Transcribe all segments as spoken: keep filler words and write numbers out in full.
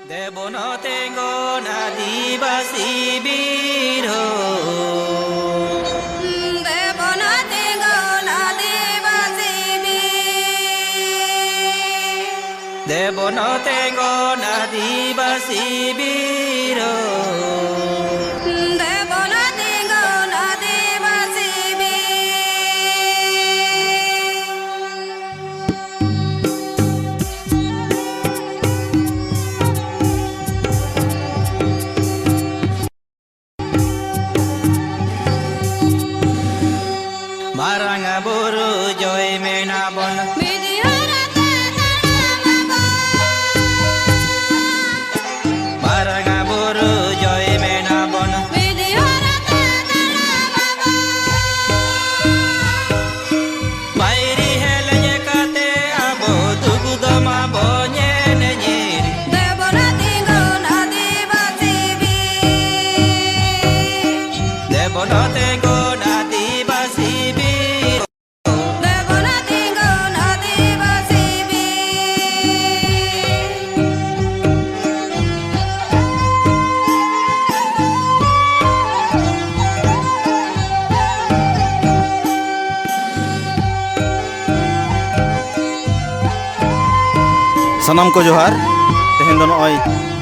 ᱫᱮᱵᱚᱱ ᱛᱮᱸᱜᱚᱱ ᱟᱹᱫᱤᱵᱟᱹᱥᱤ ᱵᱤᱨ ᱦᱳ᱾ ᱫᱮᱵᱚᱱ ᱛᱮᱸᱜᱚᱱ ᱟᱹᱫᱤᱵᱟᱹᱥᱤ ᱵᱤᱨ᱾ ᱫᱮᱵᱚᱱ ᱛᱮᱸᱜᱚᱱ ᱟᱹᱫᱤᱵᱟᱹᱥᱤ ᱵᱤᱨ ᱦᱳ᱾ ᱫᱮᱵᱚᱱ ᱛᱮᱸᱜᱚᱱ ᱟᱹᱫᱤᱵᱟᱹᱥᱤ ᱵᱤᱨ᱾ ᱢᱟᱨᱟᱝ ᱵᱩᱨᱩ ᱡᱚᱭ ᱢᱮᱱᱟᱵᱚᱱ᱾ ᱢᱤᱫ ᱦᱚᱨ ᱛᱮ ᱛᱟᱲᱟᱢ ᱟᱵᱚᱱ᱾ ᱢᱟᱨᱟᱝ ᱵᱩᱨᱩ ᱡᱚᱭ ᱢᱮᱱᱟᱵᱚᱱ᱾ ᱢᱤᱫ ᱦᱚᱨ ᱛᱮ ᱛᱟᱲᱟᱢ ᱟᱵᱚᱱ᱾ ᱵᱟᱭᱨᱤ ᱦᱮᱞᱮᱡ ᱠᱟᱛᱮ ᱟᱵᱚ ᱫᱩᱜᱩ ᱫᱚ ᱢᱟᱵᱚ ᱧᱮᱞ ᱧᱤᱨ᱾ ᱫᱮᱵᱚᱱ ᱛᱤᱸᱜᱩᱱ ᱟᱹᱫᱤᱵᱟᱹᱥᱤ ᱵᱤᱨ᱾ ᱫᱮᱵᱚᱱ ᱛᱤᱸᱜᱩᱱ ᱟᱹᱫᱤᱵᱟᱹᱥᱤ ᱵᱤᱨ᱾ ᱫᱮᱵᱚᱱ ᱛᱤᱸᱜᱩᱱ ᱟᱹᱫᱤᱵᱟᱹᱥᱤ ᱵᱤᱨ᱾ ᱥᱟᱱᱟᱢ ᱠᱚ ᱡᱚᱦᱟᱨ᱾ ᱛᱮᱦᱮᱧ ᱫᱚ ᱱᱚᱜᱼᱚᱭ,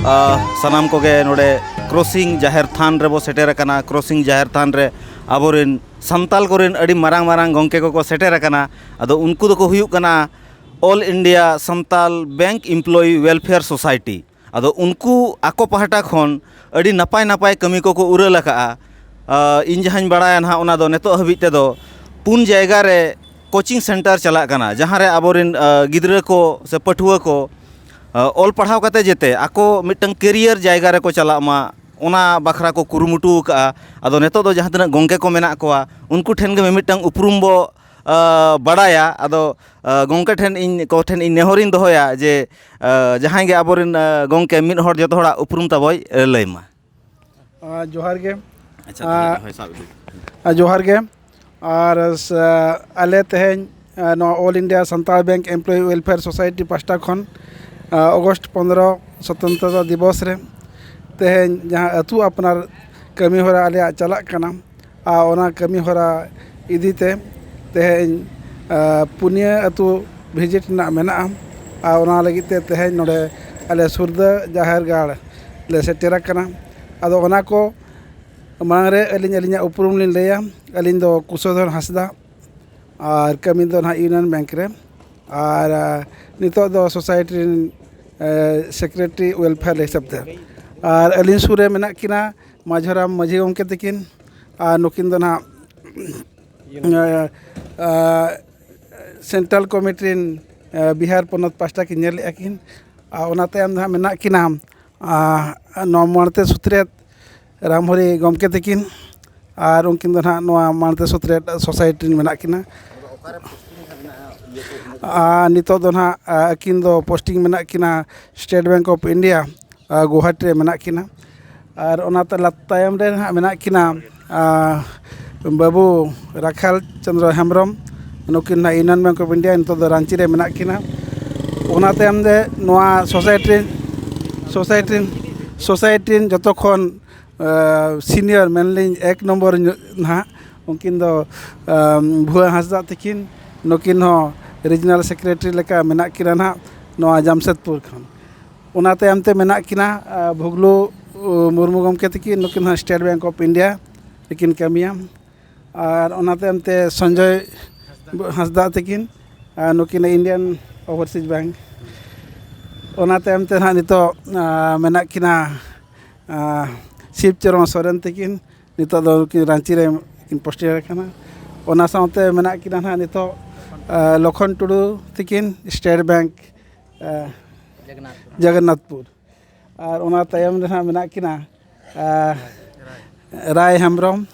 ᱟ, ᱥᱟᱱᱟᱢ ᱠᱚᱜᱮ ᱱᱚᱰᱮ ᱠᱨᱚᱥᱤᱝ ᱡᱟᱦᱮᱨ ᱛᱷᱟᱱ ᱨᱮᱵᱚ ᱥᱮᱴᱮᱨ ᱟᱠᱟᱱᱟ᱾ ᱠᱨᱚᱥᱤᱝ ᱡᱟᱦᱮᱨ ᱛᱷᱟᱱ ᱨᱮ ᱟᱵᱚᱨᱮᱱ ᱥᱟᱱᱛᱟᱞ ᱠᱚᱨᱮᱱ ᱟᱹᱰᱤ ᱢᱟᱨᱟᱝ ᱢᱟᱨᱟᱝ ᱜᱚᱢᱠᱮ ᱠᱚᱠᱚ ᱥᱮᱴᱮᱨ ᱟᱠᱟᱱᱟ᱾ ᱟᱫᱚ ᱩᱱᱠᱩ ᱫᱚᱠᱚ ᱦᱩᱭᱩᱜ ᱠᱟᱱᱟ All India Santal Bank Employee Welfare Society᱾ ᱟᱫᱚ ᱩᱱᱠᱩ ᱟᱠᱚ ᱯᱟᱦᱴᱟ ᱠᱷᱚᱱ ᱟᱹᱰᱤ ᱱᱟᱯᱟᱭ ᱱᱟᱯᱟᱭ ᱠᱟᱹᱢᱤ ᱠᱚᱠᱚ ᱩᱨᱟᱹᱞ ᱟᱠᱟᱜᱼᱟ᱾ ᱟ, ᱤᱧ ᱡᱟᱦᱟᱸᱧ ᱵᱟᱲᱟᱭᱟ ᱱᱟᱦᱟᱜ, ᱚᱱᱟ ᱫᱚ ᱱᱤᱛᱚᱜ ᱦᱟᱹᱵᱤᱡ ᱛᱮᱫᱚ ᱯᱩᱱ ᱡᱟᱭᱜᱟ ᱨᱮ ᱠᱳᱪᱤᱝ ᱥᱮᱱᱴᱟᱨ ᱪᱟᱞᱟᱜ ᱠᱟᱱᱟ, ᱡᱟᱦᱟᱸ ᱨᱮ ᱟᱵᱚᱨᱮᱱ, ᱟ, ᱜᱤᱫᱽᱨᱟᱹ ᱠᱚ ᱥᱮ ᱯᱟᱹᱴᱷᱩᱣᱟᱹ ᱠᱚ, ᱟ, ᱚᱞ ᱯᱟᱲᱦᱟᱣ ᱠᱟᱛᱮ ᱡᱮᱛᱮ ᱟᱠᱚ ᱢᱤᱫᱴᱟᱝ ᱠᱮᱨᱤᱭᱟᱨ ᱡᱟᱭᱜᱟ ᱨᱮᱠᱚ ᱪᱟᱞᱟᱜ ᱢᱟ, ᱚᱱᱟ ᱵᱟᱠᱷᱨᱟ ᱠᱚ ᱠᱩᱨᱩᱢᱩᱴᱩ ᱟᱠᱟᱜᱼᱟ᱾ ᱟᱫᱚ ᱱᱤᱛᱚᱜ ᱫᱚ ᱡᱟᱦᱟᱸ ᱛᱤᱱᱟᱹᱜ ᱜᱚᱢᱠᱮ ᱠᱚ ᱢᱮᱱᱟᱜ ᱠᱚᱣᱟ, ᱩᱱᱠᱩ ᱴᱷᱮᱱ ᱜᱮ ᱢᱤᱢᱤᱫᱴᱟᱝ ᱩᱯᱨᱩᱢ ᱵᱚ, ᱟ, ᱵᱟᱲᱟᱭᱟ᱾ ᱟᱫᱚ, ᱟ, ᱜᱚᱢᱠᱮ ᱴᱷᱮᱱ ᱤᱧ, ᱠᱚ ᱴᱷᱮᱱ ᱤᱧ ᱱᱮᱦᱚᱨᱤᱧ ᱫᱚᱦᱚᱭᱟ ᱡᱮ, ᱟ, ᱡᱟᱦᱟᱸᱭ ᱜᱮ ᱟᱵᱚᱨᱮᱱ, ᱟ, ᱜᱚᱢᱠᱮ ᱢᱤᱫ ᱦᱚᱲ ᱡᱚᱛᱚ ᱦᱚᱲᱟᱜ ᱩᱯᱨᱩᱢ ᱛᱟᱵᱚᱭ, ᱟ, ᱞᱟᱹᱭ ᱢᱟ᱾ ᱟ, ᱡᱚᱦᱟᱨ ᱜᱮ᱾ ᱟᱪᱪᱷᱟ, ᱟ, ᱛᱟᱦᱚᱞᱮ ᱦᱳᱭ, ᱥᱟᱵ ᱤᱫᱤ᱾ ᱟ, ᱡᱚᱦᱟᱨ ᱜᱮ᱾ ᱟᱨ ᱥ-, ᱟᱞᱮ ᱛᱮᱦᱮᱧ, ᱟ, ᱱᱚᱣᱟ All India Santal Bank Employee Welfare Society ᱯᱟᱦᱴᱟ ᱠᱷᱚᱱ ᱟᱜᱚᱥᱴ ᱯᱚᱱᱨᱚ ᱥᱚᱛᱚᱱᱛᱨᱚᱛᱟ ᱫᱤᱵᱚᱥ ᱨᱮ ᱛᱮᱦᱮᱧ ᱡᱟᱦᱟᱸ ᱟᱹᱛᱩ ᱟᱯᱱᱟᱨ ᱠᱟᱹᱢᱤ ᱦᱚᱨᱟ ᱟᱞᱮᱭᱟᱜ ᱪᱟᱞᱟᱜ ᱠᱟᱱᱟ, ᱟᱨ ᱚᱱᱟ ᱠᱟᱹᱢᱤ ᱦᱚᱨᱟ ᱤᱫᱤ ᱛᱮ ᱛᱮᱦᱮᱧ ᱯᱩᱱᱭᱟᱹ ᱟᱹᱛᱩ ᱵᱷᱤᱡᱤᱴ ᱨᱮᱱᱟᱜ ᱢᱮᱱᱟᱜᱼᱟ᱾ ᱟᱨ ᱚᱱᱟ ᱞᱟᱹᱜᱤᱫ ᱛᱮ ᱛᱮᱦᱮᱧ ᱱᱚᱰᱮ ᱟᱞᱮ ᱥᱩᱨᱫᱟᱹ ᱡᱟᱦᱮᱨ ᱜᱟᱲ ᱞᱮ ᱥᱮᱴᱮᱨ ᱟᱠᱟᱱᱟ᱾ ᱟᱫᱚ ᱚᱱᱟ ᱠᱚ ᱢᱟᱲᱟᱝ ᱨᱮ ᱟᱹᱞᱤᱧ ᱟᱹᱞᱤᱧᱟᱜ ᱩᱯᱨᱩᱢ ᱞᱤᱧ ᱞᱟᱹᱭᱟ᱾ ᱟᱹᱞᱤᱧ ᱫᱚ ᱠᱩᱥᱚᱫᱷᱚᱨ ᱦᱟᱸᱥᱫᱟ, ᱟᱨ ᱠᱟᱹᱢᱤ ᱫᱚ ᱱᱟᱦᱟᱜ ᱤᱭᱩᱱᱤᱭᱚᱱ ᱵᱮᱝᱠ ᱨᱮ, ᱟᱨ ᱱᱤᱛᱚᱜ ᱫᱚ ᱥᱳᱥᱟᱭᱴᱤ ᱨᱮᱱ ᱥᱮᱠᱨᱮᱴᱟᱨᱤ ᱳᱭᱮᱞᱯᱷᱮᱭᱟᱨ ᱦᱤᱥᱟᱹᱵ ᱛᱮ᱾ ᱟᱨ ᱟᱹᱞᱤᱧ ᱥᱩᱨ ᱨᱮ ᱢᱮᱱᱟᱜ ᱠᱤᱱᱟ ᱢᱟᱹᱡᱷᱤ ᱦᱟᱲᱟᱢ ᱢᱟᱹᱡᱷᱤ ᱜᱚᱢᱠᱮ ᱛᱟᱹᱠᱤᱱ, ᱟᱨ ᱱᱩᱠᱤᱱ ᱫᱚ ᱱᱟᱦᱟᱜ ᱥᱮᱱᱴᱨᱟᱞ ᱠᱚᱢᱤᱴᱤ ᱨᱮᱱ ᱵᱤᱦᱟᱨ ᱯᱚᱱᱚᱛ ᱯᱟᱥᱴᱟ ᱠᱤᱱ ᱧᱮᱞᱮᱫᱼᱟ ᱠᱤᱱ᱾ ᱟᱨ ᱚᱱᱟ ᱛᱟᱭᱚᱢ ᱫᱚ ᱦᱟᱸᱜ ᱢᱮᱱᱟᱜ ᱠᱤᱱᱟ ᱱᱚᱣᱟ ᱢᱟᱲᱛᱮ ᱥᱩᱛᱨᱮᱛ ᱨᱟᱢᱦᱚᱨᱤ ᱜᱚᱢᱠᱮ ᱛᱟᱹᱠᱤᱱ, ᱟᱨ ᱩᱱᱠᱤᱱ ᱫᱚ ᱱᱟᱦᱟᱜ ᱱᱚᱣᱟ ᱢᱟᱲᱛᱮ ᱥᱩᱛᱨᱮᱛ ᱥᱳᱥᱟᱭᱴᱤ ᱨᱮᱱ ᱢᱮᱱᱟᱜ ᱠᱤᱱᱟ᱾ ᱟᱨ ᱱᱤᱛᱚᱜ ᱫᱚ ᱱᱟᱦᱟᱜ ᱟᱹᱠᱤᱱ ᱫᱚ ᱯᱳᱥᱴᱤᱝ ᱢᱮᱱᱟᱜ ᱠᱤᱱᱟ state bank of India, Guwahati ᱨᱮ ᱢᱮᱱᱟᱜ ᱠᱤᱱᱟ᱾ ᱟᱨ ᱚᱱᱟ ᱛᱟᱭᱚᱢ ᱨᱮ ᱱᱟᱦᱟᱜ ᱢᱮᱱᱟᱜ ᱠᱤᱱᱟ ᱵᱟᱹᱵᱩ ᱨᱟᱠᱷᱟᱞ ᱪᱚᱸᱫᱽᱨᱚ ᱦᱮᱢᱵᱨᱚᱢ, ᱱᱩᱠᱤᱱ ᱱᱟᱦᱟᱜ ᱤᱭᱩᱱᱤᱭᱚᱱ ᱵᱮᱝᱠ ᱚᱯᱷ ᱤᱱᱰᱤᱭᱟ, ᱱᱤᱛᱚᱜ ᱫᱚ ᱨᱟᱺᱪᱤ ᱨᱮ ᱢᱮᱱᱟᱜ ᱠᱤᱱᱟ᱾ ᱚᱱᱟ ᱛᱟᱭᱚᱢ ᱨᱮ ᱱᱚᱣᱟ ᱥᱳᱥᱟᱭᱴᱤ ᱨᱮᱱ ᱥᱳᱥᱟᱭᱴᱤ ᱨᱮᱱ ᱥᱳᱥᱟᱭᱴᱤ ᱨᱮᱱ ᱡᱚᱛᱚ ᱠᱷᱚᱱ ᱥᱤᱱᱤᱭᱚᱨ ᱢᱮᱱᱞᱤᱧ ᱮᱠ ᱱᱚᱢᱵᱚᱨ ᱱᱟᱦᱟᱜ, ᱩᱱᱠᱤᱱ ᱫᱚ ᱵᱷᱩᱣᱟᱹ ᱦᱟᱸᱥᱫᱟ ᱛᱟᱹᱠᱤᱱ᱾ ᱱᱩᱠᱤᱱ ᱦᱚᱸ ᱨᱤᱡᱤᱱᱟᱞ ᱥᱮᱠᱨᱮᱴᱟᱨᱤ ᱞᱮᱠᱟ ᱢᱮᱱᱟᱜ ᱠᱤᱱᱟ ᱱᱟᱦᱟᱜ ᱱᱚᱣᱟ ᱡᱟᱢᱥᱮᱫᱽᱯᱩᱨ ᱠᱷᱚᱱ᱾ ᱚᱱᱟ ᱛᱟᱭᱚᱢ ᱛᱮ ᱢᱮᱱᱟᱜ ᱠᱤᱱᱟ ᱵᱷᱩᱜᱽᱞᱩ ᱢᱩᱨᱢᱩ ᱜᱚᱢᱠᱮ ᱛᱟᱹᱠᱤᱱ, ᱱᱩᱠᱤᱱ ᱦᱚᱸ ᱥᱴᱮᱴ ᱵᱮᱝᱠ ᱚᱯᱷ ᱤᱱᱰᱤᱭᱟ ᱨᱮᱠᱤᱱ ᱠᱟᱹᱢᱤᱭᱟ᱾ ᱟᱨ ᱚᱱᱟ ᱛᱟᱭᱚᱢ ᱛᱮ ᱥᱚᱧᱡᱚᱭ ᱦᱟᱸᱥᱫᱟ ᱛᱟᱹᱠᱤᱱ, ᱟᱨ ᱱᱩᱠᱤᱱ ᱤᱱᱰᱤᱭᱟᱱ ᱳᱵᱷᱟᱨᱥᱤᱡᱽ ᱵᱮᱝᱠ᱾ ᱚᱱᱟ ᱛᱟᱭᱚᱢ ᱛᱮ ᱱᱟᱦᱟᱜ ᱱᱤᱛᱚᱜ ᱢᱮᱱᱟᱜ ᱠᱤᱱᱟ ᱥᱤᱵ ᱪᱚᱨᱚᱬ ᱥᱚᱨᱮᱱ ᱛᱟᱹᱠᱤᱱ, ᱱᱤᱛᱚᱜ ᱫᱚ ᱱᱩᱠᱤᱱ ᱨᱟᱺᱪᱤ ᱨᱮ ᱠᱤᱱ ᱯᱳᱥᱴᱤᱝ ᱟᱠᱟᱱᱟ᱾ ᱚᱱᱟ ᱥᱟᱶᱛᱮ ᱢᱮᱱᱟᱜ ᱠᱤᱱᱟ ᱱᱟᱦᱟᱜ ᱱᱤᱛᱚᱜ ᱞᱚᱠᱷᱚᱱ ᱴᱩᱰᱩ ᱛᱟᱹᱠᱤᱱ, ᱥᱴᱮᱴ ᱵᱮᱝᱠ ᱡᱚᱜᱚᱱᱱᱟᱛᱷᱯᱩᱨ᱾ ᱟᱨ ᱚᱱᱟ ᱛᱟᱭᱚᱢ ᱨᱮ ᱱᱟᱦᱟᱜ ᱢᱮᱱᱟᱜ ᱠᱤᱱᱟ ᱨᱟᱭ ᱦᱮᱢᱵᱨᱚᱢ,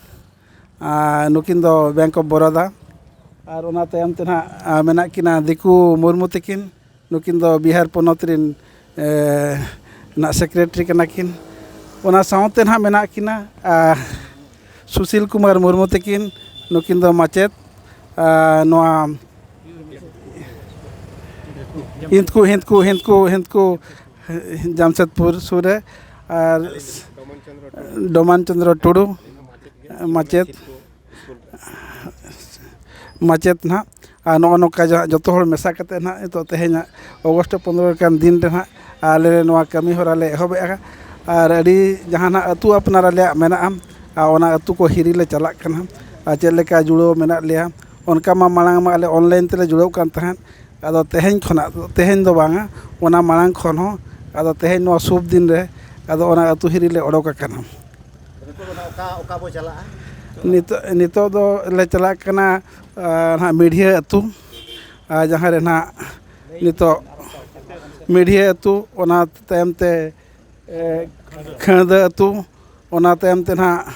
ᱟᱨ ᱱᱩᱠᱤᱱ ᱫᱚ ᱵᱮᱝᱠ ᱚᱯᱷ ᱵᱚᱨᱚᱫᱟ᱾ ᱟᱨ ᱚᱱᱟ ᱛᱟᱭᱚᱢ ᱛᱮ ᱱᱟᱦᱟᱜ ᱢᱮᱱᱟᱜ ᱠᱤᱱᱟ ᱫᱤᱠᱩ ᱢᱩᱨᱢᱩ ᱛᱟᱹᱠᱤᱱ, ᱱᱩᱠᱤᱱ ᱫᱚ ᱵᱤᱦᱟᱨ ᱯᱚᱱᱚᱛ ᱨᱮᱱ ᱱᱟᱜ ᱥᱮᱠᱨᱮᱴᱟᱨᱤ ᱠᱟᱱᱟ ᱠᱤᱱ᱾ ᱚᱱᱟ ᱥᱟᱶᱛᱮ ᱱᱟᱦᱟᱜ ᱢᱮᱱᱟᱜ ᱠᱤᱱᱟ ᱥᱩᱥᱤᱞ ᱠᱩᱢᱟᱨ ᱢᱩᱨᱢᱩ ᱛᱟᱹᱠᱤᱱ, ᱱᱩᱠᱤᱱ ᱫᱚ ᱢᱟᱪᱮᱫ ᱱᱚᱣᱟ ᱦᱤᱸᱫᱠᱩ ᱦᱤᱸᱫᱠᱩ ᱦᱤᱸᱫᱠᱩ ᱦᱤᱸᱫᱠᱩ ᱡᱟᱢᱥᱮᱫᱽᱯᱩᱨ ᱥᱩᱨ ᱨᱮ᱾ ᱟᱨ ᱰᱚᱢᱟᱱ ᱪᱚᱸᱫᱽᱨᱚ ᱴᱩᱰᱩ, ᱢᱟᱪᱮᱫ, ᱢᱟᱪᱮᱫ ᱱᱟᱦᱟᱜ᱾ ᱟᱨ ᱱᱚᱜᱼᱚ ᱱᱚᱝᱠᱟ ᱡᱟᱦᱟᱸ ᱡᱚᱛᱚ ᱦᱚᱲ ᱢᱮᱥᱟ ᱠᱟᱛᱮ ᱱᱟᱦᱟᱜ ᱱᱤᱛᱚᱜ ᱛᱮᱦᱮᱧᱟᱜ ᱚᱜᱚᱥᱴ ᱯᱚᱱᱨᱚ ᱞᱮᱠᱟᱱ ᱫᱤᱱ ᱨᱮ ᱱᱟᱦᱟᱜ ᱟᱞᱮ ᱱᱚᱣᱟ ᱠᱟᱹᱢᱤ ᱦᱚᱨᱟ ᱞᱮ ᱮᱦᱚᱵᱮᱜᱼᱟ᱾ ᱟᱨ ᱟᱹᱰᱤ ᱡᱟᱦᱟᱸ ᱱᱟᱦᱟᱜ ᱟᱹᱛᱩ ᱟᱯᱱᱟᱨ ᱟᱞᱮᱭᱟᱜ ᱢᱮᱱᱟᱜᱼᱟ, ᱟᱨ ᱚᱱᱟ ᱟᱹᱛᱩ ᱠᱚ ᱦᱤᱨᱤ ᱞᱮ ᱪᱟᱞᱟᱜ ᱠᱟᱱᱟ᱾ ᱟᱨ ᱪᱮᱫ ᱞᱮᱠᱟ ᱡᱩᱲᱟᱹᱣ ᱢᱮᱱᱟᱜ ᱞᱮᱭᱟ, ᱚᱱᱠᱟ ᱢᱟ ᱢᱟᱲᱟᱝ ᱢᱟ ᱟᱞᱮ ᱚᱱᱞᱟᱭᱤᱱ ᱛᱮᱞᱮ ᱡᱩᱲᱟᱹᱣ ᱠᱟᱱ ᱛᱟᱦᱮᱸᱫ᱾ ᱟᱫᱚ ᱛᱮᱦᱮᱧ ᱠᱷᱚᱱᱟᱜ, ᱛᱮᱦᱮᱧ ᱫᱚ ᱵᱟᱝᱟ, ᱚᱱᱟ ᱢᱟᱲᱟᱝ ᱠᱷᱚᱱ ᱦᱚᱸ, ᱟᱫᱚ ᱛᱮᱦᱮᱧ ᱱᱚᱣᱟ ᱥᱩᱵᱷ ᱫᱤᱱ ᱨᱮ ᱟᱫᱚ ᱚᱱᱟ ᱟᱹᱛᱩ ᱦᱤᱨᱤ ᱞᱮ ᱚᱰᱚᱠ ᱟᱠᱟᱱᱟ᱾ ᱱᱤᱛᱚᱜ ᱫᱚ ᱱᱟᱦᱟᱜ ᱚᱠᱟ, ᱚᱠᱟ ᱵᱚ ᱪᱟᱞᱟᱜᱼᱟ? ᱱᱤᱛᱚᱜ, ᱱᱤᱛᱚᱜ ᱫᱚ ᱞᱮ ᱪᱟᱞᱟᱜ ᱠᱟᱱᱟ, ᱟᱨ ᱱᱟᱦᱟᱜ ᱢᱤᱰᱷᱤᱭᱟᱹ ᱟᱹᱛᱩ, ᱟᱨ ᱡᱟᱦᱟᱸ ᱨᱮ ᱱᱟᱦᱟᱜ ᱱᱤᱛᱚᱜ ᱢᱤᱰᱷᱤᱭᱟᱹ ᱟᱹᱛᱩ, ᱚᱱᱟ ᱛᱟᱭᱚᱢ ᱛᱮ, ᱮ, ᱠᱷᱟᱹᱲᱫᱟᱹ ᱟᱹᱛᱩ, ᱚᱱᱟ ᱛᱟᱭᱚᱢ ᱛᱮ ᱱᱟᱦᱟᱜ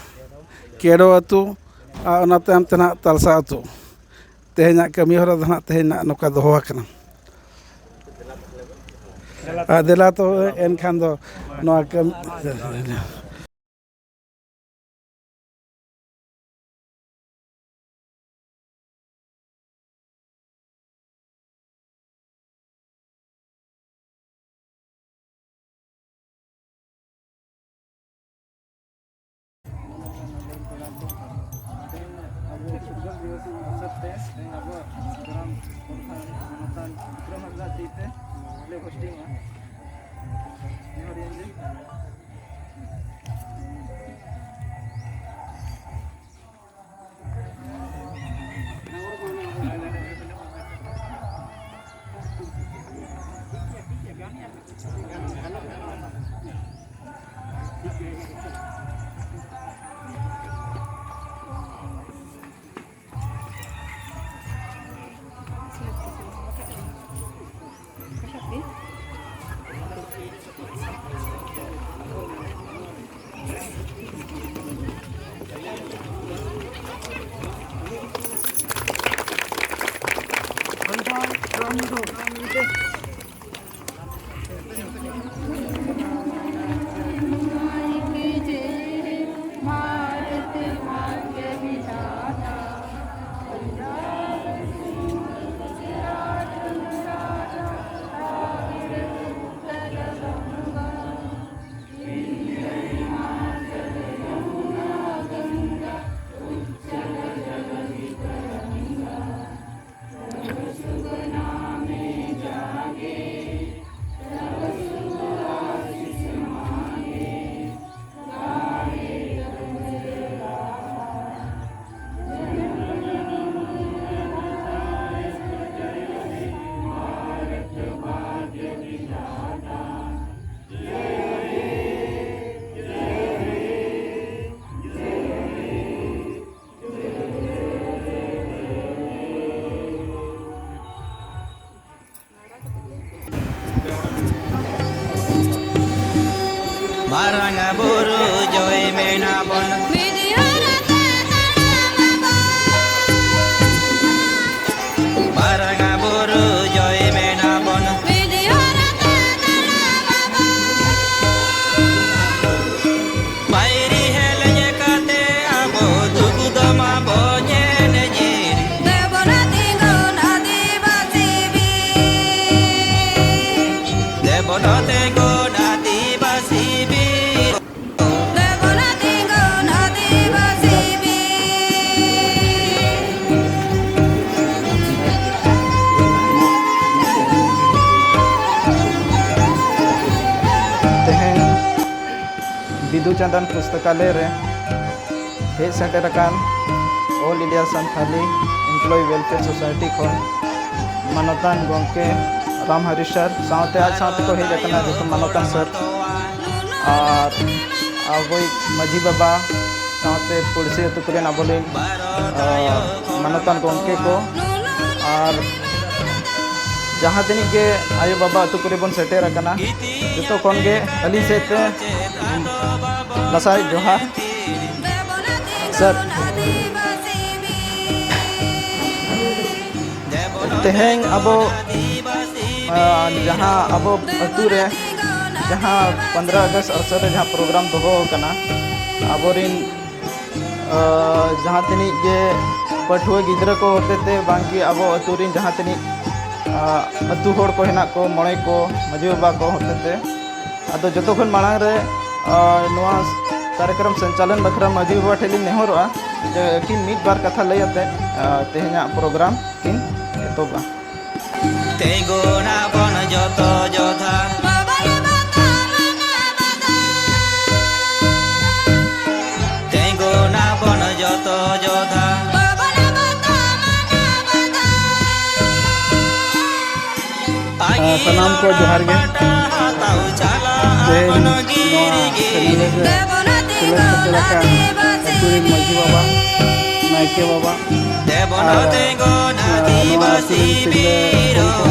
ᱠᱮᱰᱳ ᱟᱹᱛᱩ, ᱟᱨ ᱚᱱᱟ ᱛᱟᱭᱚᱢ ᱛᱮ ᱱᱟᱦᱟᱜ ᱛᱟᱞᱥᱟ ᱟᱹᱛᱩ᱾ ᱛᱮᱦᱮᱧᱟᱜ ᱠᱟᱹᱢᱤ ᱦᱚᱨᱟ ᱫᱚ ᱱᱟᱦᱟᱜ ᱛᱮᱦᱮᱧ ᱱᱟᱦᱟᱜ ᱱᱚᱝᱠᱟ ᱫᱚᱦᱚ ᱟᱠᱟᱱᱟ᱾ ᱟᱨ ᱫᱮᱞᱟ ᱛᱚᱵᱮ ᱮᱱᱠᱷᱟᱱ ᱫᱚ ᱱᱚᱣᱟ ᱠᱟᱹᱢᱤ ᱟᱵᱚ ᱥᱤᱨᱡᱚᱱ ᱫᱤᱵᱚᱥ ᱚᱵᱥᱚᱨ ᱛᱮ ᱛᱮᱦᱮᱧ ᱟᱵᱚᱣᱟᱜ ᱜᱨᱟᱢ ᱯᱨᱚᱫᱷᱟᱱ ᱢᱟᱱᱚᱛᱟᱱ ᱵᱤᱠᱨᱚᱢ ᱦᱟᱸᱥᱫᱟ ᱛᱤ ᱛᱮ flag hosting ᱚᱜᱼᱟ᱾ ᱱᱮᱦᱚᱨᱤᱭᱟᱹᱧ ᱡᱮ ᱢᱟᱨᱟᱝ ᱵᱩᱨᱩ ᱡᱚᱭ ᱢᱮᱱᱟᱵᱚᱱ᱾ ᱢᱤᱫ ᱦᱚᱨ ᱛᱮ ᱛᱟᱲᱟᱢ ᱟᱵᱚᱱ᱾ ᱢᱟᱨᱟᱝ ᱵᱩᱨᱩ ᱡᱚᱭ ᱢᱮᱱᱟᱵᱚᱱ᱾ ᱢᱤᱫ ᱦᱚᱨ ᱛᱮ ᱛᱟᱲᱟᱢ ᱟᱵᱚᱱ᱾ ᱵᱟᱭᱨᱤ ᱦᱮᱞ ᱞᱮᱠᱟᱛᱮ ᱟᱵᱚ ᱫᱩᱠ ᱫᱚ ᱢᱟᱵᱚ ᱧᱮᱞ ᱧᱤᱨ᱾ ᱫᱮᱵᱚᱱᱟ ᱛᱤᱸᱜᱩᱱ ᱟᱹᱫᱤᱵᱟᱹᱥᱤ ᱵᱤᱨ᱾ ᱫᱮᱵᱚᱱᱟ ᱛᱤᱸᱜᱩᱱ ᱟᱹᱫᱤᱵᱟᱹᱥᱤ ᱵᱤᱨ᱾ ᱫᱮᱵᱚᱱᱟ ᱛᱤᱸᱜᱩᱱ ᱟᱹᱫᱤᱵᱟᱹᱥᱤ ᱵᱤᱨ᱾ ᱛᱮᱦᱮᱧ ᱵᱤᱫᱩ ᱪᱟᱸᱫᱟᱱ ᱯᱩᱥᱛᱟᱠᱟᱞᱚᱭ ᱨᱮ ᱦᱮᱡ ᱥᱮᱴᱮᱨ ᱟᱠᱟᱱ All India Santali Employee Welfare Society ᱠᱷᱚᱱ ᱢᱟᱱᱚᱛᱟᱱ ᱜᱚᱢᱠᱮ ᱨᱟᱢ ᱦᱟᱨᱤ ᱥᱟᱨ ᱥᱟᱶᱛᱮ ᱟᱡ ᱥᱟᱶᱛᱮ ᱠᱚ ᱦᱮᱡ ᱟᱠᱟᱱᱟ ᱡᱚᱛᱚ ᱢᱟᱱᱚᱛᱟᱱ ᱥᱟᱨ ᱟᱨ ᱟᱵᱚᱭᱤᱡ ᱢᱟᱹᱡᱷᱤ ᱵᱟᱵᱟ ᱥᱟᱶᱛᱮ ᱯᱩᱲᱥᱤ ᱟᱹᱛᱩ ᱠᱚᱨᱮᱱ ᱟᱵᱚᱨᱮᱱ, ᱟᱨ ᱢᱟᱱᱚᱛᱟᱱ ᱜᱚᱢᱠᱮ ᱠᱚ ᱟᱨ ᱡᱟᱦᱟᱸ ᱛᱤᱱᱟᱹᱜ ᱜᱮ ᱟᱭᱳ ᱵᱟᱵᱟ ᱟᱹᱛᱩ ᱠᱚᱨᱮ ᱵᱚᱱ ᱥᱮᱴᱮᱨ ᱟᱠᱟᱱᱟ, ᱡᱚᱛᱚ ᱠᱷᱚᱱ ᱜᱮ ᱟᱹᱞᱤᱧ ᱥᱮᱫ ᱛᱮ ᱞᱟᱥᱟᱭ ᱡᱚᱦᱟᱨ᱾ ᱥᱟᱨ, ᱛᱮᱦᱮᱧ ᱟᱵᱚ, ᱟᱸ, ᱡᱟᱦᱟᱸ ᱟᱵᱚ ᱟᱹᱛᱩ ᱨᱮ ᱡᱟᱦᱟᱸ ᱯᱚᱱᱫᱽᱨᱚ ᱟᱜᱚᱥᱴ ᱚᱵᱥᱚᱨ ᱨᱮ ᱡᱟᱦᱟᱸ ᱯᱨᱳᱜᱨᱟᱢ ᱫᱚᱦᱚ ᱟᱠᱟᱱᱟ, ᱟᱵᱚᱨᱤᱱ, ᱟᱸ, ᱡᱟᱦᱟᱸ ᱛᱤᱱᱟᱹᱜ ᱜᱮ ᱯᱟᱹᱴᱷᱩᱣᱟᱹ ᱜᱤᱫᱽᱨᱟᱹ ᱠᱚ ᱦᱚᱛᱮᱛᱮ ᱵᱟᱝ ᱠᱤ ᱟᱵᱚ ᱟᱹᱛᱩ ᱨᱤᱱ ᱡᱟᱦᱟᱸ ᱛᱤᱱᱟᱹᱜ, ᱟᱸ, ᱟᱹᱛᱩ ᱦᱚᱲ ᱠᱚ ᱦᱮᱱᱟᱜ ᱠᱚ, ᱢᱚᱬᱮ ᱠᱚ, ᱢᱟᱹᱡᱷᱤ ᱵᱟᱵᱟ ᱠᱚ ᱦᱚᱛᱮᱛᱮ, ᱟᱫᱚ ᱡᱚᱛᱚ ᱠᱷᱚᱱ ᱢᱟᱲᱟᱝ ᱨᱮ, ᱟᱸ, ᱱᱚᱣᱟ ᱠᱟᱨᱭᱚᱠᱨᱚᱢ ᱥᱚᱧᱪᱟᱞᱚᱱ ᱵᱟᱠᱷᱨᱟ ᱢᱟᱹᱡᱷᱤ ᱵᱟᱵᱟ ᱴᱷᱮᱱ ᱞᱤᱧ ᱱᱮᱦᱚᱨᱚᱜᱼᱟ ᱡᱮ ᱟᱹᱠᱤᱱ ᱢᱤᱫ ᱵᱟᱨ ᱠᱟᱛᱷᱟ ᱞᱟᱹᱭ ᱟᱛᱮ, ᱟᱸ, ᱛᱮᱦᱮᱧᱟᱜ ᱯᱨᱳᱜᱨᱟᱢ ᱠᱤᱱ ᱮᱛᱚᱦᱚᱵᱟ᱾ ᱛᱤᱸᱜᱩᱱᱟᱵᱚᱱ ᱡᱚᱛᱚ ᱡᱚᱫᱷᱟ᱾ ᱛᱤᱸᱜᱩᱱᱟᱵᱚᱱ ᱡᱚᱛᱚ ᱡᱚᱫᱷᱟ᱾ ᱟᱨ ᱥᱟᱱᱟᱢ ᱠᱚ ᱡᱚᱦᱟᱨ ᱜᱮ᱾ ᱛᱮᱦᱮᱧ ᱱᱚᱣᱟ ᱥᱮᱢᱞᱮᱫ ᱨᱮ ᱥᱮᱞᱮᱫ ᱥᱮᱴᱮᱨ ᱟᱠᱟᱱ ᱟᱹᱛᱩ ᱨᱮᱱ ᱢᱟᱹᱡᱷᱤ ᱵᱟᱵᱟ, ᱱᱟᱭᱠᱮ ᱵᱟᱵᱟ, ᱟᱨ, ᱟᱨ ᱱᱚᱣᱟ ᱟᱹᱛᱩ ᱨᱮᱱ ᱛᱤᱨᱞᱟᱹ ᱦᱚᱯᱚᱱ ᱠᱚ,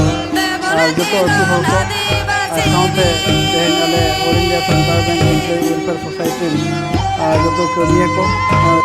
ᱟᱨ ᱡᱚᱛᱚ ᱟᱹᱛᱩ ᱦᱚᱲ ᱠᱚ, ᱟᱨ ᱥᱟᱶᱛᱮ ᱛᱮᱦᱮᱧ ᱟᱞᱮ All India Santali Bank society ᱨᱮᱱ, ᱟᱨ ᱡᱚᱛᱚ ᱠᱟᱹᱢᱤᱭᱟᱹ ᱠᱚ, ᱟᱨ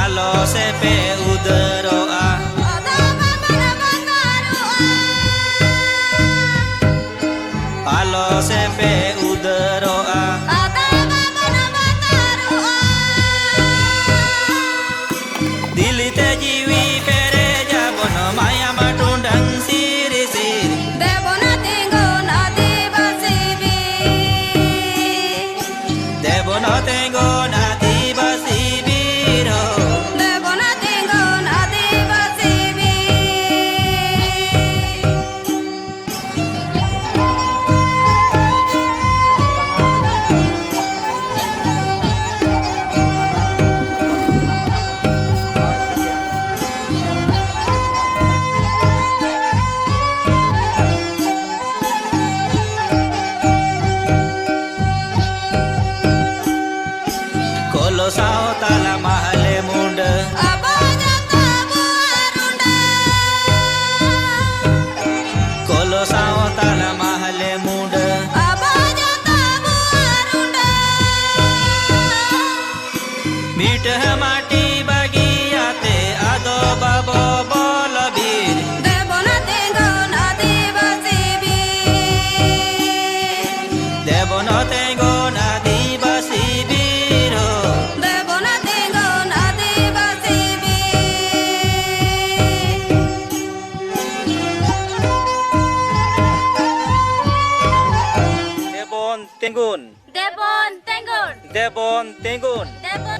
ᱟᱞᱚ ᱥᱮᱯᱮ ᱩᱫᱟᱹᱨᱚᱜᱼᱟ᱾ ᱟᱫᱚ ᱵᱟᱵᱚᱱ ᱵᱚᱛᱚᱨᱚᱜᱼᱟ᱾ ᱟᱞᱚ ᱥᱮᱯᱮ ᱩᱫᱟᱹᱨᱚᱜᱼᱟ᱾ ᱟᱫᱚ ᱵᱟᱵᱚᱱ ᱵᱚᱛᱚᱨᱚᱜᱼᱟ᱾ ᱫᱤᱞᱤ ᱛᱮ ᱡᱤᱣᱤ ᱯᱮᱨᱮᱡ ᱟᱵᱚᱱ ᱢᱟᱭᱟᱢ ᱴᱩᱰᱟᱹᱝ ᱥᱤᱨᱤ ᱥᱤᱨᱤ᱾ ᱫᱮᱵᱚᱱᱟ ᱛᱤᱸᱜᱩᱱ ᱟᱹᱫᱤᱵᱟᱹᱥᱤ ᱵᱤᱨ᱾ ᱫᱮᱵᱚᱱᱟ ᱛᱤᱸᱜᱩᱱ ᱟᱹᱫᱤᱵᱟᱹᱥᱤ ᱵᱤᱨ ᱦᱚ᱾ ᱫᱮᱵᱚᱱᱟ ᱛᱤᱸᱜᱩᱱ ᱟᱹᱫᱤᱵᱟᱹᱥᱤ ᱵᱤᱨ᱾ ᱠᱚᱞᱚ ᱥᱟᱶᱛᱟᱞ ᱢᱟᱦᱞᱮ ᱢᱩᱸᱰᱟᱹ᱾ ᱟᱵᱚ ᱡᱚᱛᱚ ᱵᱚ ᱨᱩᱸᱰᱟᱹ᱾ ᱠᱚᱞᱚ ᱥᱟᱶᱛᱟᱞ ᱢᱟᱦᱞᱮ ᱢᱩᱸᱰᱟᱹ᱾ ᱟᱵᱚ ᱡᱚᱛᱚ ᱵᱚ ᱨᱩᱸᱰᱟᱹ᱾ ᱢᱤᱫᱴᱟᱹᱝ ᱢᱟᱹᱴᱤ ᱵᱟᱹᱜᱤᱭᱟᱛᱮ ᱟᱫᱚ ᱵᱟᱵᱚ ᱵᱚᱞ ᱵᱤᱨ᱾ ᱫᱮᱵᱚᱱᱟ ᱛᱤᱸᱜᱩᱱ ᱟᱹᱫᱤᱵᱟᱹᱥᱤ ᱵᱤᱨ᱾ ᱫᱮᱵᱚᱱᱟ ᱛᱤᱸᱜᱩᱱ ᱟᱹᱫᱤᱵᱟᱹᱥᱤ ᱵᱤᱨ ᱦᱚ᱾ ᱫᱮᱵᱚᱱᱟ ᱛᱤᱸᱜᱩᱱ ᱟᱹᱫᱤᱵᱟᱹᱥᱤ ᱵᱤᱨ᱾ ᱫᱮᱵᱚᱱ ᱛᱤᱸᱜᱩᱱ᱾ ᱫᱮᱵᱚᱱ ᱛᱤᱸᱜᱩᱱ᱾ ᱫᱮᱵᱚᱱ ᱛᱤᱸᱜᱩᱱ᱾ ᱫᱮᱵᱚᱱ